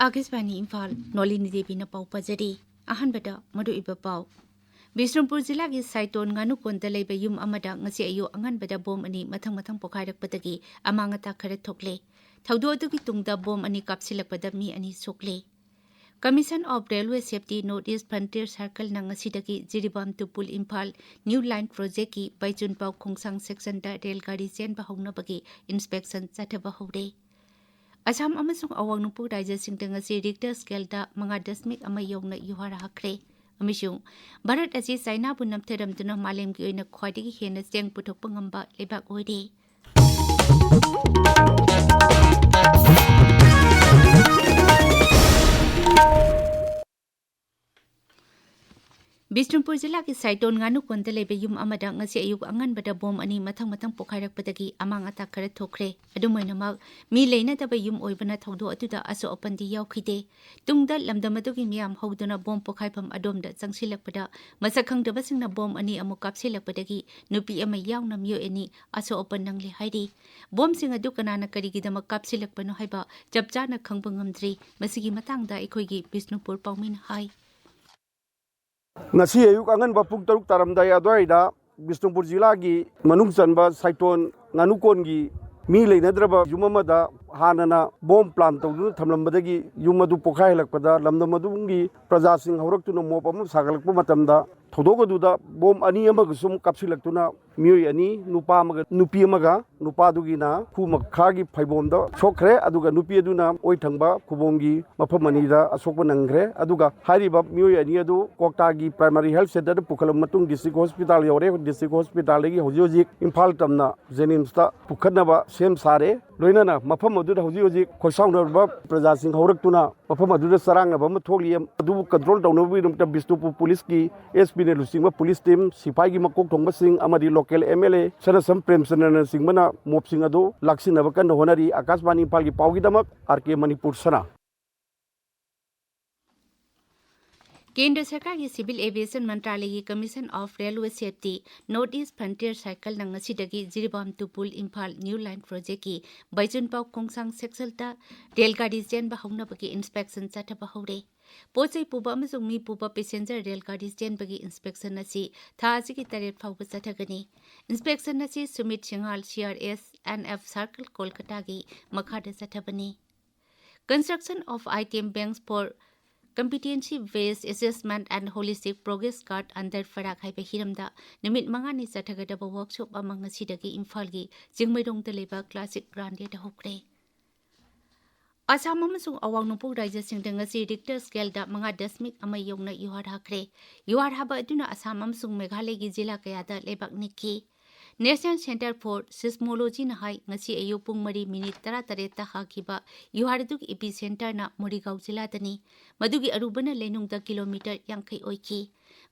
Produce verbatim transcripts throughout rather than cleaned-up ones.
ꯑꯥꯀꯥꯁꯕꯥꯅꯤ ꯏꯝꯐꯥꯜ, ꯅꯣꯂꯤꯅꯤ ꯗꯦꯕꯤꯅ ꯄꯥꯎ ꯄꯥꯖꯔꯤ꯫ ꯑꯍꯥꯟꯕꯗ ꯃꯔꯨꯑꯣꯏꯕ ꯄꯥꯎ꯫ ꯕꯤꯁꯅꯨꯄꯨꯔ ꯖꯤꯂꯥꯒꯤ ꯁꯥꯏꯇꯣꯟ ꯉꯥꯅꯨꯀꯣꯟꯗ ꯂꯩꯕ ꯌꯨꯝ ꯑꯃꯗ ꯉꯁꯤ ꯑꯌꯨꯛ ꯑꯉꯟꯕꯗ ꯕꯣꯝ ꯑꯅꯤ ꯃꯊꯪ ꯃꯊꯪ ꯄꯣꯈꯥꯏꯔꯛꯄꯗꯒꯤ ꯑꯃꯥꯡ ꯑꯇꯥ ꯈꯔ ꯊꯣꯛꯂꯦ꯫ ꯊꯧꯗꯣꯛ ꯑꯗꯨꯒꯤ ꯇꯨꯡꯗ ꯕꯣꯝ ꯑꯅꯤ ꯀꯥꯞꯁꯤꯜꯂꯛꯄꯗ ꯃꯤ ꯑꯅꯤ ꯁꯣꯛꯂꯦ꯫ Commission of Railway Safety North East Frontier Circle ꯅ ꯉꯁꯤꯗꯒꯤ ꯖꯤꯔꯤꯕꯥꯝ ꯇꯨꯄꯨꯜ ꯏꯝꯐꯥꯜ ꯅ꯭ꯌꯨ ꯂꯥꯏꯟ ꯄ꯭ꯔꯣꯖꯦꯛꯀꯤ ꯕꯩꯆꯨꯟꯄꯥꯎ ꯈꯣꯡꯁꯥꯡ ꯁꯦꯛꯁꯟꯗ ꯔꯦꯜ ꯒꯥꯔꯤ ꯆꯦꯟꯕ ꯍꯧꯅꯕꯒꯤ ꯏꯟꯁꯄꯦꯛꯁꯟ ꯆꯠꯊꯕ ꯍꯧꯔꯦ꯫ ꯑꯁꯥꯝ ꯑꯃꯁꯨꯡ ꯑꯋꯥꯡ ꯅꯣꯡꯄꯣꯛ ꯔꯥꯖ꯭ꯌꯁꯤꯡꯗ ꯉꯁꯤ ꯔꯤꯛꯇꯔ ꯁ꯭ꯀꯦꯜꯗ ꯃꯉꯥ ꯗꯁꯃꯤꯛ ꯑꯃ ꯌꯧꯅ ꯌꯨꯍꯥꯔ ꯍꯛꯈ꯭ꯔꯦ꯫ ꯑꯃꯁꯨꯡ ꯚꯥꯔꯠ ꯑꯁꯤ ꯆꯥꯏꯅꯥꯕꯨ ꯅꯝꯊꯔꯝꯗꯨꯅ ꯃꯥꯂꯦꯝꯒꯤ ꯑꯣꯏꯅ ꯈ꯭ꯋꯥꯏꯗꯒꯤ ꯍꯦꯟꯅ ꯆꯦꯡ ꯄꯨꯊꯣꯛꯄ ꯉꯝꯕ ꯂꯩꯕꯥꯛ ꯑꯣꯏꯔꯦ꯫ ꯕꯤꯁꯅꯨꯄꯨꯔ ꯖꯤꯂꯥꯒꯤ ꯁꯥꯏꯇꯣꯟ ꯉꯥꯅꯨꯀꯣꯟꯗ ꯂꯩꯕ ꯌꯨꯝ ꯑꯃꯗ ꯉꯁꯤ ꯑꯌꯨꯛ ꯑꯉꯟꯕꯗ ꯕꯣꯝ ꯑꯅꯤ ꯃꯊꯪ ꯃꯊꯪ ꯄꯣꯈꯥꯏꯔꯛꯄꯗꯒꯤ ꯑꯃꯥꯡ ꯑꯇꯥ ꯈꯔ ꯊꯣꯛꯈ꯭ꯔꯦ꯫ ꯑꯗꯨꯝ ꯑꯣꯏꯅꯃꯛ, ꯃꯤ ꯂꯩꯅꯗꯕ ꯌꯨꯝ ꯑꯣꯏꯕꯅ ꯊꯧꯗꯣꯛ ꯑꯗꯨꯗ ꯑꯁꯣꯛ ꯑꯄꯟꯗꯤ ꯌꯥꯎꯈꯤꯗꯦ꯫ ꯇꯨꯡꯗ ꯂꯝꯗꯝ ꯑꯗꯨꯒꯤ ꯃꯤꯌꯥꯝ ꯍꯧꯗꯨꯅ ꯕꯣꯝ ꯄꯣꯈꯥꯏꯐꯝ ꯑꯗꯣꯝꯗ ꯆꯪꯁꯤꯜꯂꯛꯄꯗ, ꯃꯁꯛ ꯈꯪꯗꯕꯁꯤꯡꯅ ꯕꯣꯝ ꯑꯅꯤ ꯑꯃꯨꯛ ꯀꯥꯞꯁꯤꯜꯂꯛꯄꯗꯒꯤ ꯅꯨꯄꯤ ꯑꯃ ꯌꯥꯎꯅ ꯃꯤꯑꯣꯏ ꯑꯅꯤ ꯑꯁꯣꯛ ꯑꯄꯟ ꯅꯪꯂꯦ ꯍꯥꯏꯔꯤ꯫ ꯕꯣꯝꯁꯤꯡ ꯑꯗꯨ ꯀꯅꯥꯅ ꯀꯔꯤꯒꯤꯗꯃꯛ ꯀꯥꯞꯁꯤꯜꯂꯛꯄꯅꯣ ꯍꯥꯏꯕ ꯆꯞ ꯆꯥꯅ ꯈꯪꯕ ꯉꯝꯗ꯭ꯔꯤ꯫ ꯃꯁꯤꯒꯤ ꯃꯇꯥꯡꯗ ꯑꯩꯈꯣꯏꯒꯤ ꯕꯤꯁꯅꯨꯄꯨꯔ ꯄꯥꯎꯃꯤꯅ ꯍꯥꯏ꯫ ꯉꯁꯤ ꯑꯌꯨꯛ ꯑꯉꯟꯕ ꯄꯨꯡ ꯇꯔꯨꯛ ꯇꯥꯔꯝꯗꯥꯏ ꯑꯗꯨꯋꯥꯏꯗ ꯕꯤꯁꯅꯨꯄꯨꯔ ꯖꯤꯂꯥꯒꯤ ꯃꯅꯨꯡ ꯆꯟꯕ ꯁꯥꯏꯇꯣꯟ ꯉꯥꯅꯨꯀꯣꯟꯒꯤ ꯃꯤ ꯂꯩꯅꯗ꯭ꯔꯕ ꯌꯨꯝ ꯑꯃꯗ ꯍꯥꯟꯅꯅ ꯕꯣꯝ ꯄ꯭ꯂꯥꯟ ꯇꯧꯗꯨꯅ ꯊꯝꯂꯝꯕꯗꯒꯤ ꯌꯨꯝ ꯑꯗꯨ ꯄꯣꯈꯥꯏꯍꯜꯂꯛꯄꯗ, ꯂꯝꯗꯝ ꯑꯗꯨꯒꯤ ꯄ꯭ꯔꯖꯥꯁꯤꯡ ꯍꯧꯔꯛꯇꯨꯅ ꯃꯣꯞ ꯑꯃ ꯁꯥꯒꯠꯂꯛꯄ ꯃꯇꯝꯗ, ꯊꯧꯗꯣꯛ ꯑꯗꯨꯗ ꯕꯣꯝ ꯑꯅꯤ ꯑꯃꯒꯁꯨ ꯑꯃꯨꯛ ꯀꯥꯞꯁꯤꯜꯂꯛꯇꯨꯅ ꯃꯤꯑꯣꯏ ꯑꯅꯤ, ꯅꯨꯄꯥ ꯑꯃꯒ ꯅꯨꯄꯤ ꯑꯃꯒ, ꯅꯨꯄꯥꯗꯨꯒꯤꯅ ꯈꯨ ꯃꯈꯥꯒꯤ ꯐꯩꯕꯣꯝꯗ ꯁꯣꯛꯈ꯭ꯔꯦ, ꯑꯗꯨꯒ ꯅꯨꯄꯤ ꯑꯗꯨꯅ ꯑꯣꯏ ꯊꯪꯕ ꯈꯨꯕꯣꯝꯒꯤ ꯃꯐꯝ ꯑꯅꯤꯗ ꯑꯁꯣꯛꯄ ꯅꯪꯈ꯭ꯔꯦ꯫ ꯑꯗꯨꯒ ꯍꯥꯏꯔꯤꯕ ꯃꯤꯑꯣꯏ ꯑꯅꯤ ꯑꯗꯨ ꯀ꯭ꯋꯥꯛꯇꯥꯒꯤ ꯄ꯭ꯔꯥꯏꯃꯥꯔꯤ ꯍꯦꯜꯊ ꯁꯦꯟꯇꯔꯗ ꯄꯨꯈꯠꯂꯕ ꯃꯇꯨꯡ ꯗꯤꯁꯇ꯭ꯔꯤꯛ ꯍꯣꯁꯄꯤꯇꯥꯜ ꯌꯧꯔꯦ꯫ ꯗꯤꯁꯇ꯭ꯔꯤꯛ ꯍꯣꯁꯄꯤꯇꯥꯜꯗꯒꯤ ꯍꯧꯖꯤꯛ ꯍꯧꯖꯤꯛ ꯏꯝꯐꯥꯜ ꯇꯝꯅ ꯖꯦꯅꯤꯝꯁꯇ ꯄꯨꯈꯠꯅꯕ ꯁꯦꯝ ꯁꯥꯔꯦ꯫ ꯂꯣꯏꯅꯅ ꯃꯐꯝ ꯑꯗꯨꯗ ꯍꯧꯖꯤꯛ ꯍꯧꯖꯤꯛ ꯈꯣꯏꯁꯥꯎꯅꯔꯕ ꯄ꯭ꯔꯖꯥꯁꯤꯡ ꯍꯧꯔꯛꯇꯨꯅ ꯃꯐꯝ ꯑꯗꯨꯗ ꯆꯔꯥꯡꯅꯕ ꯑꯃ ꯊꯣꯛꯂꯤ꯫ ꯑꯗꯨꯕꯨ ꯀꯟꯇ꯭ꯔꯣꯜ ꯇꯧꯅꯕꯒꯤꯗꯃꯛꯇ ꯕꯤꯁꯅꯨꯄꯨꯔ ꯄꯨꯂꯤꯁꯀꯤ ꯑꯦꯁ ꯄꯤꯅ ꯂꯨꯆꯤꯡꯕ ꯄꯨꯂꯤꯁ ꯇꯤꯝ, ꯁꯤꯐꯥꯏꯒꯤ ꯃꯀꯣꯛ ꯊꯣꯡꯕꯁꯤꯡ ꯑꯃꯗꯤ ꯂꯣꯀꯦꯜ ꯑꯦꯝ ꯑꯦꯜ ꯑꯦ ꯁꯅꯥꯁꯝ ꯄ꯭ꯔꯦꯝꯆꯟꯗ꯭ꯔꯅꯆꯤꯡꯕꯅ ꯃꯣꯞꯁꯤꯡ ꯑꯗꯨ ꯂꯥꯛꯁꯤꯟꯅꯕ ꯀꯟꯅ ꯍꯣꯠꯅꯔꯤ꯫ ꯑꯥꯀꯥꯁꯕꯥꯅꯤ ꯏꯝꯐꯥꯜꯒꯤ ꯄꯥꯎꯒꯤꯗꯃꯛ ꯑꯥꯔ ꯀꯦ ꯃꯅꯤꯄꯨꯔ ꯁꯅꯥ꯫ ꯀꯦꯟꯗ꯭ꯔ ꯁꯔꯀꯥꯔꯒꯤ Civil Aviation ꯃꯟꯇ꯭ꯔꯥꯂꯌꯒꯤ Commission of Railway Safety North East Frontier Circleꯅ ꯉꯁꯤꯗꯒꯤ ꯖꯤꯔꯤꯕꯥꯝ ꯇꯨꯄꯨꯜ ꯏꯝꯐꯥꯜ New Line Projectꯀꯤ ꯕꯩꯖꯨꯟꯄꯥꯎ ꯈꯣꯡꯁꯥꯡ sectionꯗ ꯔꯦꯜ ꯒꯥꯔꯤ ꯆꯦꯟꯕ ꯍꯧꯅꯕꯒꯤ inspection ꯆꯠꯊꯕ ꯍꯧꯔꯦ꯫ ꯄꯣꯠ ꯆꯩ ꯄꯨꯕ ꯑꯃꯁꯨꯡ ꯃꯤ ꯄꯨꯕ passenger ꯔꯦꯜ ꯒꯥꯔꯤ ꯆꯦꯟꯕꯒꯤ inspection ꯑꯁꯤ ꯊꯥ ꯑꯁꯤꯒꯤ ꯇꯔꯦꯠ ꯐꯥꯎꯕ ꯆꯠꯊꯒꯅꯤ꯫ Inspection ꯑꯁꯤ Sumit ꯁꯤꯡꯍꯥꯜ, C R S N F Circle, ꯀꯣꯜꯀꯇꯥꯒꯤ ꯃꯈꯥꯗ ꯆꯠꯊꯕꯅꯤ꯫ Construction of item banks for competency based assessment and holistic progress card under ꯐꯔꯥꯛ ꯍꯥꯏꯕ ꯍꯤꯔꯝꯗ ꯅꯨꯃꯤꯠ ꯃꯉꯥꯅꯤ ꯆꯠꯊꯒꯗꯕ workshop ꯑꯃ ꯉꯁꯤꯗꯒꯤ ꯏꯝꯐꯥꯜꯒꯤ ꯆꯤꯡꯃꯩꯔꯣꯡꯗ ꯂꯩꯕ Classic Grandꯗ ꯍꯧꯈ꯭ꯔꯦ꯫ ꯑꯁꯥꯝ ꯑꯃꯁꯨꯡ ꯑꯋꯥꯡ ꯅꯣꯡꯄꯣꯛ ꯔꯥꯖ꯭ꯌꯁꯤꯡꯗ ꯉꯁꯤ Richter scaleꯗ ꯃꯉꯥ ꯗꯁꯃꯤꯛ ꯑꯃ ꯌꯧꯅ ꯌꯨꯍꯥꯔ ꯍꯥꯈ꯭ꯔꯦ꯫ ꯌꯨꯍꯥꯔ ꯍꯥꯕ ꯑꯗꯨꯅ ꯑꯁꯥꯝ ꯑꯃꯁꯨꯡ ꯃꯦꯘꯥꯂꯌꯒꯤ ꯖꯤꯂꯥ ꯀꯌꯥꯗ ꯂꯩꯕꯥꯛ ꯅꯤꯛꯈꯤ꯫ National Centre for Seismologyꯅ ꯍꯥꯏ, ꯉꯁꯤ ꯑꯌꯨꯛ ꯄꯨꯡ ꯃꯔꯤ ꯃꯤꯅꯤꯠ ꯇꯔꯥꯇꯔꯦꯠꯇ ꯍꯥꯈꯤꯕ ꯌꯨꯍꯥꯔ ꯑꯗꯨꯒꯤ epicenterꯅ ꯃꯣꯔꯤꯒꯥꯎ ꯖꯤꯂꯥꯗꯅꯤ꯫ ꯃꯗꯨꯒꯤ ꯑꯔꯨꯕꯅ ꯂꯩꯅꯨꯡꯗ ꯀꯤꯂꯣꯃꯤꯇꯔ ꯌꯥꯡꯈꯩ ꯑꯣꯏꯈꯤ꯫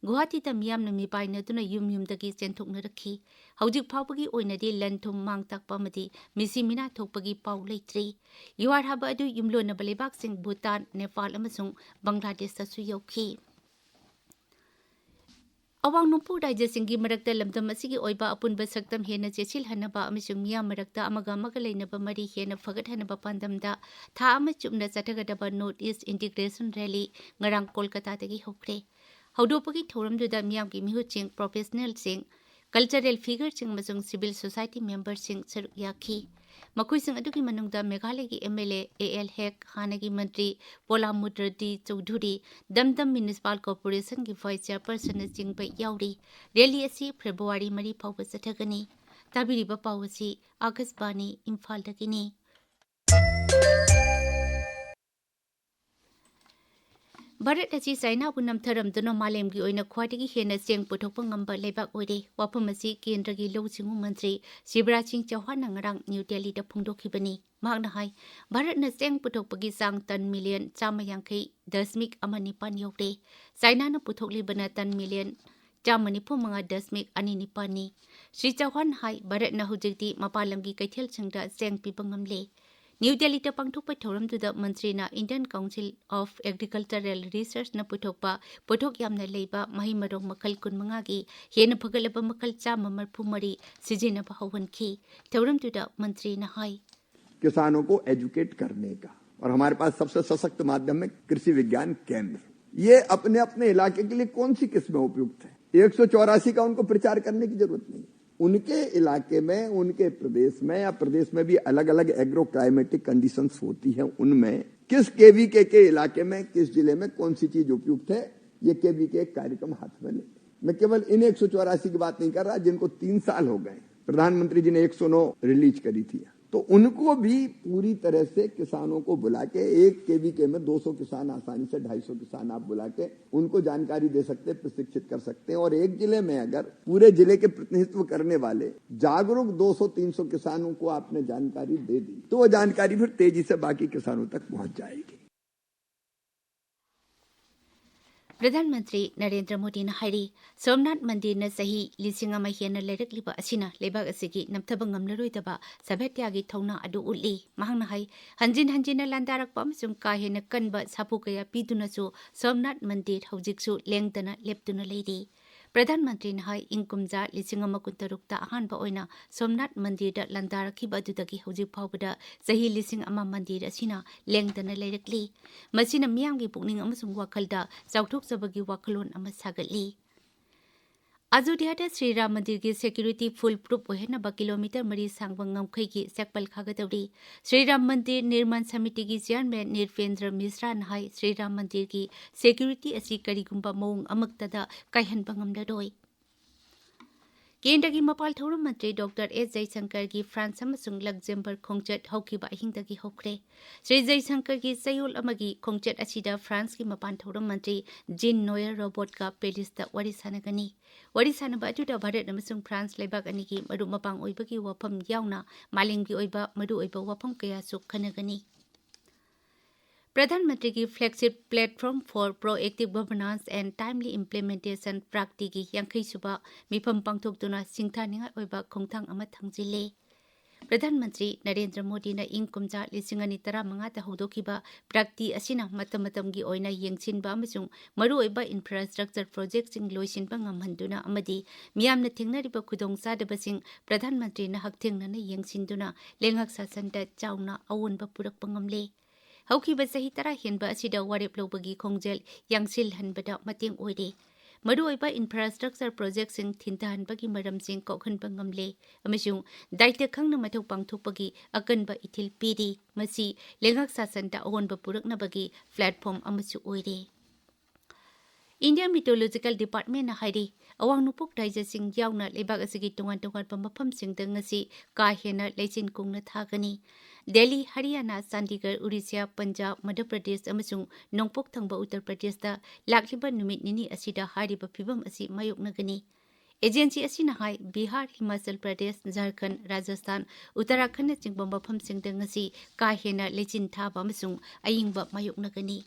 ꯒꯨꯋꯥꯍꯥꯇꯤꯗ ꯃꯤꯌꯥꯝꯅ ꯃꯤꯄꯥꯏꯅꯗꯨꯅ ꯌꯨꯝ ꯌꯨꯝꯗꯒꯤ ꯆꯦꯟꯊꯣꯛꯅꯔꯛꯈꯤ꯫ ꯍꯧꯖꯤꯛ ꯐꯥꯎꯕꯒꯤ ꯑꯣꯏꯅꯗꯤ ꯂꯟ ꯊꯨꯝ ꯃꯥꯡ ꯇꯥꯛꯄ ꯑꯃꯗꯤ ꯃꯤꯁꯤ ꯃꯤꯅꯥ ꯊꯣꯛꯄꯒꯤ ꯄꯥꯎ ꯂꯩꯇ꯭ꯔꯤ꯫ ꯌꯨꯍꯥꯔ ꯍꯥꯕ ꯑꯗꯨ ꯌꯨꯝꯂꯣꯟꯅꯕ ꯂꯩꯕꯥꯛꯁꯤꯡ ꯚꯨꯇꯥꯟ, ꯅꯦꯄꯥꯜ ꯑꯃꯁꯨꯡ ꯕꯪꯒ꯭ꯂꯥꯗꯦꯁꯇꯁꯨ ꯌꯧꯈꯤ꯫ ꯑꯋꯥꯡ ꯅꯣꯡꯄꯣꯛ ꯔꯥꯖ꯭ꯌꯁꯤꯡꯒꯤ ꯃꯔꯛꯇ ꯂꯝꯗꯝ ꯑꯁꯤꯒꯤ ꯑꯣꯏꯕ ꯑꯄꯨꯟꯕ ꯁꯛꯇꯝ ꯍꯦꯟꯅ ꯆꯦꯠꯁꯤꯜꯍꯟꯅꯕ ꯑꯃꯁꯨꯡ ꯃꯤꯌꯥꯝ ꯃꯔꯛꯇ ꯑꯃꯒ ꯑꯃꯒ ꯂꯩꯅꯕ ꯃꯔꯤ ꯍꯦꯟꯅ ꯐꯒꯠꯍꯟꯅꯕ ꯄꯥꯟꯗꯝꯗ ꯊꯥ ꯑꯃ ꯆꯨꯞꯅ ꯆꯠꯊꯒꯗꯕ North East Integration Rally ꯉꯔꯥꯡ ꯀꯣꯜꯀꯇꯥꯗꯒꯤ ꯍꯧꯈ꯭ꯔꯦ꯫ ꯍꯧꯗꯣꯛꯄꯒꯤ ꯊꯧꯔꯝꯗꯨꯗ ꯃꯤꯌꯥꯝꯒꯤ ꯃꯤꯍꯨꯠꯁꯤꯡ, professionalꯁꯤꯡ, cultural figureꯁꯤꯡ ꯑꯃꯁꯨꯡ civil society memberꯁꯤꯡ ꯁꯔꯨꯛ ꯌꯥꯈꯤ꯫ ꯃꯈꯣꯏꯁꯤꯡ ꯑꯗꯨꯒꯤ ꯃꯅꯨꯡꯗ ꯃꯦꯘꯥꯂꯌꯒꯤ M L A A L Hek, ꯍꯥꯟꯅꯒꯤ ꯃꯟꯇ꯭ꯔꯤ ꯄꯣꯂꯥꯃꯨꯗ꯭ꯔ ꯗꯤ ꯆꯧꯙꯨꯔꯤ, ꯗꯝꯗꯝ Municipal Corporationꯒꯤ vice chairpersonꯅꯆꯤꯡꯕ ꯌꯥꯎꯔꯤ꯫ Rally ꯑꯁꯤ February ꯃꯔꯤ ꯐꯥꯎꯕ ꯆꯠꯊꯒꯅꯤ꯫ ꯇꯥꯕꯤꯔꯤꯕ ꯄꯥꯎ ꯑꯁꯤ ꯑꯥꯀꯥꯁꯕꯥꯅꯤ ꯏꯝꯐꯥꯜꯗꯒꯤꯅꯤ꯫ ꯚꯥꯔꯠ ꯑꯁꯤ ꯆꯥꯏꯅꯥꯕꯨ ꯅꯝꯊꯔꯝꯗꯨꯅ ꯃꯥꯂꯦꯝꯒꯤ ꯑꯣꯏꯅ ꯈ꯭ꯋꯥꯏꯗꯒꯤ ꯍꯦꯟꯅ ꯆꯦꯡ ꯄꯨꯊꯣꯛꯄ ꯉꯝꯕ ꯂꯩꯕꯥꯛ ꯑꯣꯏꯔꯦ꯫ ꯋꯥꯐꯝ ꯑꯁꯤ ꯀꯦꯟꯗ꯭ꯔꯒꯤ ꯂꯧꯎ ꯁꯤꯡꯎ ꯃꯟꯇ꯭ꯔꯤ ꯁꯤꯕꯔꯥꯖ ꯁꯤꯡ ꯆꯧꯍꯥꯟꯅ ꯉꯔꯥꯡ ꯅ꯭ꯌꯨ ꯗꯦꯜꯂꯤꯗ ꯐꯣꯡꯗꯣꯛꯈꯤꯕꯅꯤ꯫ ꯃꯍꯥꯛꯅ ꯍꯥꯏ, ꯚꯥꯔꯠꯅ ꯆꯦꯡ ꯄꯨꯊꯣꯛꯄꯒꯤ ꯆꯥꯡ ꯇꯟ ꯃꯤꯂꯤꯌꯟ ꯆꯥꯝꯃ ꯌꯥꯡꯈꯩ ꯗꯁꯃꯤꯛ ꯑꯃ ꯅꯤꯄꯥꯟ ꯌꯧꯔꯦ꯫ ꯆꯥꯏꯅꯥꯅ ꯄꯨꯊꯣꯛꯂꯤꯕꯅ ꯇꯟ ꯃꯤꯂꯤꯌꯟ ꯆꯥꯝꯃ ꯅꯤꯐꯨ ꯃꯉꯥ ꯗꯁꯃꯤꯛ ꯑꯅꯤ ꯅꯤꯄꯥꯟꯅꯤ꯫ ꯁ꯭ꯔꯤ ꯆꯧꯍꯥꯟ ꯍꯥꯏ, ꯚꯥꯔꯠꯅ ꯍꯧꯖꯤꯛꯇꯤ ꯃꯄꯥꯟ ꯂꯝꯒꯤ ꯀꯩꯊꯦꯜꯁꯤꯡꯗ ꯆꯦꯡ ꯄꯤꯕ ꯉꯝꯂꯦ꯫ ꯅ꯭ꯌꯨ ꯗꯦꯜꯂꯤꯗ ꯄꯥꯡꯊꯣꯛꯄ ꯊꯧꯔꯝꯗꯨꯗ ꯃꯟꯇ꯭ꯔꯤꯅ Indian Council of Agricultural Researchꯅ ꯄꯨꯊꯣꯛꯄ ꯄꯣꯠꯊꯣꯛ ꯌꯥꯝꯅ ꯂꯩꯕ ꯃꯍꯩ ꯃꯔꯣꯡ ꯃꯈꯜ ꯀꯨꯟꯃꯉꯥꯒꯤ ꯍꯦꯟꯅ ꯐꯒꯠꯂꯕ ꯃꯈꯜ ꯆꯥꯝꯃ ꯃꯔꯤꯐꯨ ꯃꯔꯤ ꯁꯤꯖꯤꯟꯅꯕ ꯍꯧꯍꯟꯈꯤ꯫ ꯊꯧꯔꯝꯗꯨꯗ ꯃꯟꯇ꯭ꯔꯤꯅ ꯍꯥꯏ, किसानों को एजुकेट करने का, और हमारे पास सबसे सशक्त माध्यम है कृषि विज्ञान केंद्र। ये अपने अपने इलाके के लिए कौन सी किस्में उपयुक्त है, एक सौ चौरासी का उनको प्रचार करने की जरूरत नहीं। उनके इलाके में, उनके प्रदेश में या प्रदेश में भी अलग अलग एग्रो क्लाइमेटिक कंडीशंस होती हैं, उनमें किस केवीके के इलाके में, किस जिले में कौन सी चीज उपयुक्त है, ये केवीके कार्यक्रम हाथ में लेंगे। मैं केवल इन एक सौ चौरासी की बात नहीं कर रहा, जिनको तीन साल हो गए, प्रधानमंत्री जी ने एक सौ नौ रिलीज करी थी, तो उनको भी पूरी तरह से किसानों को बुला के, एक केवीके में दो सौ किसान आसानी से, ढाई सौ किसान आप बुला के उनको जानकारी दे सकते हैं, प्रशिक्षित कर सकते हैं। और एक जिले में अगर पूरे जिले के प्रतिनिधित्व करने वाले जागरूक दो सौ तीन सौ किसानों को आपने जानकारी दे दी, तो वो जानकारी फिर तेजी से बाकी किसानों तक पहुंच जाएगी। ꯄ꯭ꯔꯙꯥꯟ ꯃꯟꯇ꯭ꯔꯤ ꯅꯔꯦꯟꯗ꯭ꯔ ꯃꯣꯗꯤꯅ ꯍꯥꯏꯔꯤ, ꯁꯣꯝꯅꯥꯊ ꯃꯟꯗꯤꯔꯅ ꯆꯍꯤ ꯂꯤꯁꯤꯡ ꯑꯃ ꯍꯦꯟꯅ ꯂꯩꯔꯛꯂꯤꯕ ꯑꯁꯤꯅ ꯂꯩꯕꯥꯛ ꯑꯁꯤꯒꯤ ꯅꯝꯊꯕ ꯉꯝꯂꯔꯣꯏꯗꯕ ꯁꯚ꯭ꯌꯇꯥꯒꯤ ꯊꯧꯅꯥ ꯑꯗꯨ ꯎꯠꯂꯤ꯫ ꯃꯍꯥꯛꯅ ꯍꯥꯏ, ꯍꯟꯖꯤꯟ ꯍꯟꯖꯤꯟꯅ ꯂꯥꯟꯗꯥꯔꯛꯄ ꯑꯃꯁꯨꯡ ꯀꯥ ꯍꯦꯟꯅ ꯀꯟꯕ ꯁꯥꯐꯨ ꯀꯌꯥ ꯄꯤꯗꯨꯅꯁꯨ ꯁꯣꯝꯅꯥꯊ ꯃꯟꯗꯤꯔ ꯍꯧꯖꯤꯛꯁꯨ ꯂꯦꯡꯗꯅ ꯂꯦꯞꯇꯨꯅ ꯂꯩꯔꯤ꯫ ꯄ꯭ꯔꯙꯥꯟ ꯃꯟꯇ꯭ꯔꯤꯅ ꯍꯥꯏ, ꯏꯪ ꯀꯨꯝꯖꯥ ꯂꯤꯁꯤꯡ ꯑꯃ ꯀꯨꯟꯇꯔꯨꯛꯇ ꯑꯍꯥꯟꯕ ꯑꯣꯏꯅ ꯁꯣꯝꯅꯥꯊ ꯃꯟꯗꯤꯔꯗ ꯂꯥꯟꯗꯥꯔꯛꯈꯤꯕ ꯑꯗꯨꯗꯒꯤ ꯍꯧꯖꯤꯛ ꯐꯥꯎꯕꯗ ꯆꯍꯤ ꯂꯤꯁꯤꯡ ꯑꯃ ꯃꯟꯗꯤꯔ ꯑꯁꯤꯅ ꯂꯦꯡꯗꯅ ꯂꯩꯔꯛꯂꯤ꯫ ꯃꯁꯤꯅ ꯃꯤꯌꯥꯝꯒꯤ ꯄꯨꯛꯅꯤꯡ ꯑꯃꯁꯨꯡ ꯋꯥꯈꯜꯗ ꯆꯥꯎꯊꯣꯛꯆꯕꯒꯤ ꯋꯥꯈꯜꯂꯣꯟ ꯑꯃ ꯁꯥꯒꯠꯂꯤ꯫ ꯑꯖꯣꯙ꯭ꯌꯥꯗ ꯁ꯭ꯔꯤ ꯔꯥꯝ ꯃꯟꯗꯤꯔꯒꯤ ꯁꯦꯀ꯭ꯌꯨꯔꯤꯇꯤ ꯐꯨꯜ ꯄ꯭ꯔꯨꯐ ꯑꯣꯏꯍꯟꯅꯕ ꯀꯤꯂꯣꯃꯤꯇꯔ ꯃꯔꯤ ꯁꯥꯡꯕ ꯉꯝꯈꯩꯒꯤ ꯆꯦꯛꯄꯜ ꯈꯥꯒꯗꯧꯔꯤ꯫ ꯁ꯭ꯔꯤ ꯔꯥꯝ ꯃꯟꯗꯤꯔ ꯅꯤꯔꯃꯥꯟ ꯁꯃꯤꯇꯤꯒꯤ ꯆꯤꯌꯥꯔꯃꯦꯟ ꯅꯤꯔꯄꯦꯟꯗ꯭ꯔ ꯃꯤꯁ꯭ꯔꯥꯅ ꯍꯥꯏ, ꯁ꯭ꯔꯤ ꯔꯥꯝ ꯃꯟꯗꯤꯔꯒꯤ ꯁꯦꯀ꯭ꯌꯨꯔꯤꯇꯤ ꯑꯁꯤ ꯀꯔꯤꯒꯨꯝꯕ ꯃꯑꯣꯡ ꯑꯃꯠꯇꯗ ꯀꯥꯏꯍꯟꯕ ꯉꯝꯂꯔꯣꯏ꯫ ꯀꯦꯟꯗ꯭ꯔꯒꯤ ꯃꯄꯥꯜ ꯊꯧꯔꯝ ꯃꯟꯇ꯭ꯔꯤ ꯗꯣꯛꯇꯔ ꯑꯦꯁ ꯖꯌꯁꯪꯀꯔꯒꯤ ꯐ꯭ꯔꯥꯟꯁ ꯑꯃꯁꯨꯡ ꯂꯛꯖꯦꯝꯕꯔꯒ ꯈꯣꯡꯆꯠ ꯍꯧꯈꯤꯕ ꯑꯍꯤꯡꯗꯒꯤ ꯍꯧꯈ꯭ꯔꯦ꯫ ꯁ꯭ꯔꯤ ꯖꯌꯁꯪꯀꯔꯒꯤ ꯆꯌꯣꯜ ꯑꯃꯒꯤ ꯈꯣꯡꯆꯠ ꯑꯁꯤꯗ ꯐ꯭ꯔꯥꯟꯁꯀꯤ ꯃꯄꯥꯟ ꯊꯧꯔꯝ ꯃꯟꯇ꯭ꯔꯤ ꯖꯤꯟ ꯅꯣꯌꯔ ꯔꯣꯕꯣꯠꯀ ꯄꯦꯔꯤꯁꯇ ꯋꯥꯔꯤ ꯁꯥꯟꯅꯒꯅꯤ꯫ ꯋꯥꯔꯤ ꯁꯥꯟꯅꯕ ꯑꯗꯨꯗ ꯚꯥꯔꯠ ꯑꯃꯁꯨꯡ ꯐ꯭ꯔꯥꯟꯁ ꯂꯩꯕꯥꯛ ꯑꯅꯤꯒꯤ ꯃꯔꯨꯞ ꯃꯄꯥꯡ ꯑꯣꯏꯕꯒꯤ ꯋꯥꯐꯝ ꯌꯥꯎꯅ ꯃꯥꯂꯦꯝꯒꯤ ꯑꯣꯏꯕ ꯃꯔꯨꯑꯣꯏꯕ ꯋꯥꯐꯝ ꯀꯌꯥꯁꯨ ꯈꯟꯅꯒꯅꯤ꯫ ꯄ꯭ꯔꯙꯥꯟ ꯃꯟꯇ꯭ꯔꯤꯒꯤ flagship platform for proactive governance and timely implementation ꯄ꯭ꯔꯥꯒꯇꯤꯒꯤ ꯌꯥꯡꯈꯩ ꯁꯨꯕ ꯃꯤꯐꯝ ꯄꯥꯡꯊꯣꯛꯇꯨꯅ ꯁꯤꯡꯊꯥꯅꯤꯡꯉꯥꯏ ꯑꯣꯏꯕ ꯈꯣꯡꯊꯥꯡ ꯑꯃ ꯊꯥꯡꯖꯤꯜꯂꯦ꯫ ꯄ꯭ꯔꯙꯥꯟ ꯃꯟꯇ꯭ꯔꯤ ꯅꯔꯦꯟꯗ꯭ꯔ ꯃꯣꯗꯤꯅ ꯏꯪ ꯀꯨꯝꯖꯥ ꯂꯤꯁꯤꯡ ꯑꯅꯤ ꯇꯔꯥꯃꯉꯥꯗ ꯍꯧꯗꯣꯛꯈꯤꯕ ꯄ꯭ꯔꯒꯇꯤ ꯑꯁꯤꯅ ꯃꯇꯝ ꯃꯇꯝꯒꯤ ꯑꯣꯏꯅ ꯌꯦꯡꯁꯤꯟꯕ ꯑꯃꯁꯨꯡ ꯃꯔꯨꯑꯣꯏꯕ infrastructure projectꯁꯤꯡ ꯂꯣꯏꯁꯤꯟꯕ ꯉꯝꯍꯟꯗꯨꯅ ꯑꯃꯗꯤ ꯃꯤꯌꯥꯝꯅ ꯊꯦꯡꯅꯔꯤꯕ ꯈꯨꯗꯣꯡꯆꯥꯗꯕꯁꯤꯡ ꯄ꯭ꯔꯙꯥꯟ ꯃꯟꯇ꯭ꯔꯤꯅ ꯍꯛꯊꯦꯡꯅꯅ ꯌꯦꯡꯁꯤꯟꯗꯨꯅ ꯂꯩꯉꯥꯛ ꯁꯥꯁꯟꯗ ꯆꯥꯎꯅ ꯑꯑꯣꯟꯕ ꯄꯨꯔꯛꯄ ꯉꯝꯂꯦ꯫ ꯍꯧꯈꯤꯕ ꯆꯍꯤ ꯇꯔꯥ ꯍꯦꯟꯕ ꯑꯁꯤꯗ ꯋꯥꯔꯦꯞ ꯂꯧꯕꯒꯤ ꯈꯣꯡꯖꯦꯜ ꯌꯥꯡꯁꯤꯜꯍꯟꯕꯗ ꯃꯇꯦꯡ ꯑꯣꯏꯔꯦ꯫ ꯃꯔꯨꯑꯣꯏꯕ infrastructure projectꯁꯤꯡ ꯊꯤꯟꯊꯍꯟꯕꯒꯤ ꯃꯔꯝꯁꯤꯡ ꯀꯣꯛꯍꯟꯕ ꯉꯝꯂꯦ ꯑꯃꯁꯨꯡ ꯗꯥꯏꯇ ꯈꯪꯅ ꯃꯊꯧ ꯄꯥꯡꯊꯣꯛꯄꯒꯤ ꯑꯀꯟꯕ ꯏꯊꯤꯜ ꯄꯤꯔꯤ꯫ ꯃꯁꯤ ꯂꯩꯉꯥꯛ ꯁꯥꯁꯟꯗ ꯑꯑꯣꯟꯕ ꯄꯨꯔꯛꯅꯕꯒꯤ platform ꯑꯃꯁꯨ ꯑꯣꯏꯔꯦ꯫ India Meteorological Departmentꯅ ꯍꯥꯏꯔꯤ, ꯑꯋꯥꯡ ꯅꯣꯡꯄꯣꯛ ꯔꯥꯖ꯭ꯌꯁꯤꯡ ꯌꯥꯎꯅ ꯂꯩꯕꯥꯛ ꯑꯁꯤꯒꯤ ꯇꯣꯉꯥꯟ ꯇꯣꯉꯥꯟꯕ ꯃꯐꯝꯁꯤꯡꯗ ꯉꯁꯤ ꯀꯥ ꯍꯦꯟꯅ ꯂꯩꯆꯤꯟ ꯀꯨꯡꯅ ꯊꯥꯒꯅꯤ꯫ ꯗꯦꯜꯂꯤ, ꯍꯔꯤꯌꯥꯅꯥ, ꯆꯥꯟꯗꯤꯒꯔ, ꯎꯔꯤꯁ꯭ꯌꯥ, ꯄꯟꯖꯥꯕ, ꯃꯙ꯭ꯌ ꯄ꯭ꯔꯗꯦꯁ ꯑꯃꯁꯨꯡ ꯅꯣꯡꯄꯣꯛ ꯊꯪꯕ ꯎꯠꯇꯔ ꯄ꯭ꯔꯗꯦꯁꯇ ꯂꯥꯛꯂꯤꯕ ꯅꯨꯃꯤꯠ ꯅꯤꯅꯤ ꯑꯁꯤꯗ ꯍꯥꯏꯔꯤꯕ ꯐꯤꯚꯝ ꯑꯁꯤ ꯃꯥꯌꯣꯛꯅꯒꯅꯤ꯫ ꯑꯦꯖꯦꯟꯁꯤ ꯑꯁꯤꯅ ꯍꯥꯏ, ꯕꯤꯍꯥꯔ, ꯍꯤꯃꯥꯆꯜ ꯄ꯭ꯔꯗꯦꯁ, ꯖꯥꯔꯈꯟꯗ, ꯔꯥꯖꯁꯊꯥꯟ, ꯎꯠꯇꯔꯥꯈꯟꯗꯅꯆꯤꯡꯕ ꯃꯐꯝꯁꯤꯡꯗ ꯉꯁꯤ ꯀꯥ ꯍꯦꯟꯅ ꯂꯩꯆꯤꯟ ꯊꯥꯕ ꯑꯃꯁꯨꯡ ꯑꯏꯪꯕ ꯃꯥꯌꯣꯛꯅꯒꯅꯤ꯫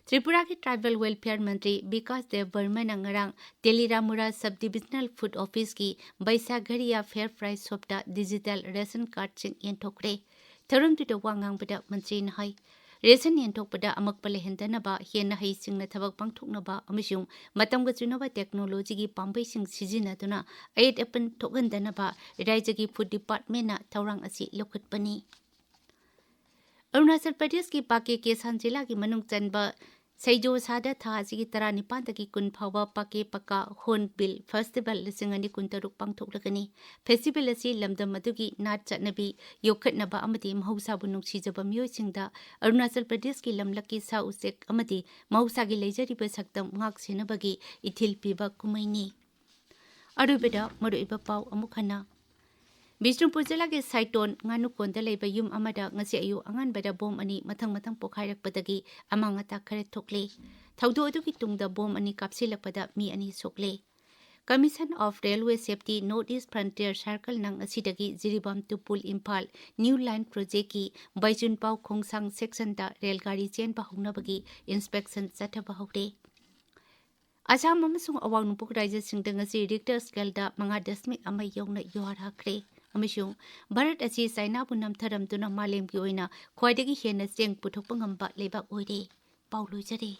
ꯇ꯭ꯔꯤꯄꯨꯔꯥꯒꯤ Tribal Welfare ꯃꯟꯇ꯭ꯔꯤ ꯕꯤꯀꯥꯁ ꯗꯦꯕ ꯕꯔꯃꯅ ꯉꯔꯥꯡ ꯇꯦꯂꯤꯔꯥꯃꯨꯔꯥ Sub Divisional Food Officeꯀꯤ ꯕꯩꯁꯥꯘꯔꯤꯌꯥ Fair Price Shopꯇ digital ration cardꯁꯤꯡ ꯌꯦꯟꯊꯣꯛꯈ꯭ꯔꯦ꯫ ꯊꯧꯔꯝꯗꯨꯗ ꯋꯥ ꯉꯥꯡꯕꯗ ꯃꯟꯇ꯭ꯔꯤꯅ ꯍꯥꯏ, ration ꯌꯦꯟꯊꯣꯛꯄꯗ ꯑꯃꯛꯄ ꯂꯩꯍꯟꯗꯅꯕ, ꯍꯦꯟꯅ ꯍꯩꯁꯤꯡꯅ ꯊꯕꯛ ꯄꯥꯡꯊꯣꯛꯅꯕ ꯑꯃꯁꯨꯡ ꯃꯇꯝꯒ ꯆꯨꯅꯕ technologyꯒꯤ ꯄꯥꯝꯕꯩꯁꯤꯡ ꯁꯤꯖꯤꯟꯅꯗꯨꯅ ꯑꯌꯦꯠ ꯑꯄꯟ ꯊꯣꯛꯍꯟꯗꯅꯕ ꯔꯥꯖ꯭ꯌꯒꯤ Food Departmentꯅ ꯊꯧꯔꯥꯡ ꯑꯁꯤ ꯂꯧꯈꯠꯄꯅꯤ꯫ ꯑꯔꯨꯅꯥꯆꯜ ꯄ꯭ꯔꯗꯦꯁꯀꯤ ꯄꯥꯀꯦ ꯀꯦꯁꯥꯟ ꯖꯤꯂꯥꯒꯤ ꯃꯅꯨꯡ ꯆꯟꯕ ꯁꯩꯖꯣꯁꯥꯗ ꯊꯥ ꯑꯁꯤꯒꯤ ꯇꯔꯥꯅꯤꯄꯥꯟꯗꯒꯤ ꯀꯨꯟ ꯐꯥꯎꯕ ꯄꯥꯀꯦ ꯄꯀꯥ ꯍꯣꯔ꯭ꯟꯕꯤꯜ ꯐꯦꯁꯇꯤꯚꯦꯜ ꯂꯤꯁꯤꯡ ꯑꯅꯤ ꯀꯨꯟꯇꯔꯨꯛ ꯄꯥꯡꯊꯣꯛꯂꯒꯅꯤ꯫ ꯐꯦꯁꯇꯤꯚꯦꯜ ꯑꯁꯤ ꯂꯝꯗꯝ ꯑꯗꯨꯒꯤ ꯅꯥꯠ ꯆꯠꯅꯕꯤ ꯌꯣꯛꯈꯠꯅꯕ ꯑꯃꯗꯤ ꯃꯍꯧꯁꯥꯕꯨ ꯅꯨꯡꯁꯤꯖꯕ ꯃꯤꯑꯣꯏꯁꯤꯡꯗ ꯑꯔꯨꯅꯥꯆꯜ ꯄ꯭ꯔꯗꯦꯁꯀꯤ ꯂꯝꯂꯛꯀꯤ ꯁꯥ ꯎꯆꯦꯛ ꯑꯃꯗꯤ ꯃꯍꯧꯁꯥꯒꯤ ꯂꯩꯖꯔꯤꯕ ꯁꯛꯇꯝ ꯉꯥꯛ ꯁꯦꯟꯅꯕꯒꯤ ꯏꯊꯤꯜ ꯄꯤꯕ ꯀꯨꯝꯍꯩꯅꯤ꯫ ꯑꯔꯣꯏꯕꯗ ꯃꯔꯨꯑꯣꯏꯕ ꯄꯥꯎ ꯑꯃꯨꯛ ꯍꯟꯅ꯫ ꯕꯤꯁꯅꯨꯄꯨꯔ ꯖꯤꯂꯥꯒꯤ ꯁꯥꯏꯇꯣꯟ ꯉꯥꯅꯨꯀꯣꯟꯗ ꯂꯩꯕ ꯌꯨꯝ ꯑꯃꯗ ꯉꯁꯤ ꯑꯌꯨꯛ ꯑꯉꯟꯕꯗ ꯕꯣꯝ ꯑꯅꯤ ꯃꯊꯪ ꯃꯊꯪ ꯄꯣꯈꯥꯏꯔꯛꯄꯗꯒꯤ ꯑꯃꯥꯡ ꯑꯇꯥ ꯈꯔ ꯊꯣꯛꯂꯦ꯫ ꯊꯧꯗꯣꯛ ꯑꯗꯨꯒꯤ ꯇꯨꯡꯗ ꯕꯣꯝ ꯑꯅꯤ ꯀꯥꯞꯁꯤꯜꯂꯛꯄꯗ ꯃꯤ ꯑꯅꯤ ꯁꯣꯛꯂꯦ꯫ Commission of Railway Safety North East Frontier Circleꯅ ꯉꯁꯤꯗꯒꯤ ꯖꯤꯔꯤꯕꯥꯝ ꯇꯨꯄꯨꯜ ꯏꯝꯐꯥꯜ New Line Projectꯀꯤ ꯕꯩꯖꯨꯟꯄꯥꯎ ꯈꯣꯡꯁꯥꯡ sectionꯗ ꯔꯦꯜꯒꯥꯔꯤ ꯆꯦꯟꯕ ꯍꯧꯅꯕꯒꯤ inspection ꯆꯠꯊꯕ ꯍꯧꯔꯦ꯫ ꯑꯁꯥꯝ ꯑꯃꯁꯨꯡ ꯑꯋꯥꯡ ꯅꯣꯡꯄꯣꯛ ꯔꯥꯖ꯭ꯌꯁꯤꯡꯗ ꯉꯁꯤ Richter scaleꯗ ꯃꯉꯥ ꯗꯁꯃꯤꯛ ꯑꯃ ꯌꯧꯅ ꯌꯨꯍꯥꯔ ꯍꯥꯈ꯭ꯔꯦ꯫ ꯑꯃꯁꯨꯡ ꯚꯥꯔꯠ ꯑꯁꯤ ꯆꯥꯏꯅꯥꯕꯨ ꯅꯝꯊꯔꯝꯗꯨꯅ ꯃꯥꯂꯦꯝꯒꯤ ꯑꯣꯏꯅ ꯈ꯭ꯋꯥꯏꯗꯒꯤ ꯍꯦꯟꯅ ꯆꯦꯡ ꯄꯨꯊꯣꯛꯄ ꯉꯝꯕ ꯂꯩꯕꯥꯛ ꯑꯣꯏꯔꯦ꯫ ꯄꯥꯎ ꯂꯣꯏꯖꯔꯦ꯫